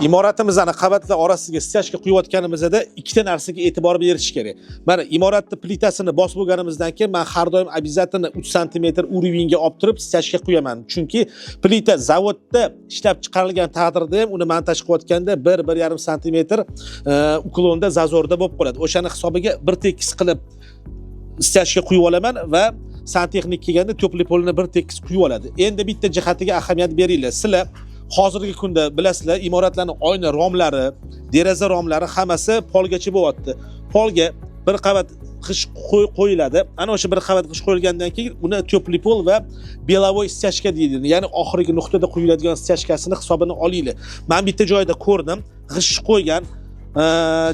Imoratimizni qavatlar orasiga стяжка quyayotganimizda ikkita narsaga e'tibor berish kerak. Mana, imoratni plitasini bosib bo'lganimizdan keyin man har doim обязательно 3 santimetr уровень ga olib turib стяжка quyaman. Chunki plita zavodda ishlab chiqarilgan taqdirda ham uni montaj qilayotganda 1-1,5 santimetr уклон da, зазор da bo'lib qoladi. O'shani hisobiga bir tekis qilib стяжка quyib olaman va santexnik kelganda тёплый пол ni bir tekis quyib oladi. Endi bitta jihatiga ahamiyat beringlar. Sizlar hozirgi kunda bilasizlar, imoratlarni oyna romlari, deraza romlari hammasi polgacha bo'lyapti. Polga bir qavat g'isht qo'yiladi. Ana o'sha bir qavat g'isht qo'yilgandan keyin uni тёплый пол va беловой стяжка deyiladi. Ya'ni oxirgi nuqtada quyiladigan стяжка sini hisobini olinglar. Man bitta joyda ko'rdim, g'isht qo'ygan,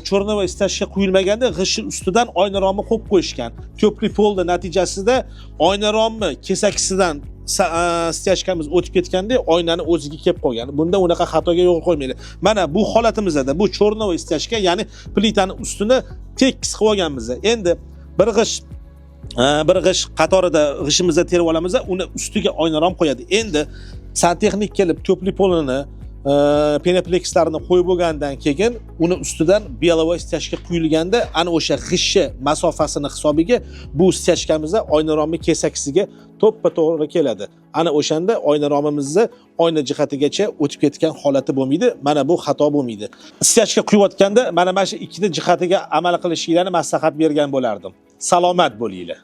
черновой стяжка quyilmaganda g'isht ustidan oyna romni qo'yib qo'yishgan. Тёплый пол ni natijasida oyna romni kesakisidan стяжка miz o'tib ketganda oynani o'ziga kelib qolgan. Bunda unaqa xatoga yo'l qo'ymanglar. Mana bu holatimizda bu черновой стяжка, ya'ni plitani ustini tekis qilib olganmiz. Endi bir g'isht qatorida g'ishimizni terib olamiz, uni ustiga oyna rom qo'yadi. Endi santexnik kelib тёплый пол ini, penoplekslarni qo'yib bo'lgandan keyin uni ustidan беловой стяжка quyilganda ana o'sha g'ishni masofasini hisobiga bu стяжка miz oyna romni kesakisiga to'ppa to'g'ri keladi. Ana o'shanda oyna romimizni oyna jihatigacha o'tib ketgan holati bo'lmaydi. Mana bu xato bo'lmaydi. Стяжка quyayotganda mana shu ikkita jihatiga amal qilishinglarni maslahat bergan bo'lardim. Salomat bo'linglar.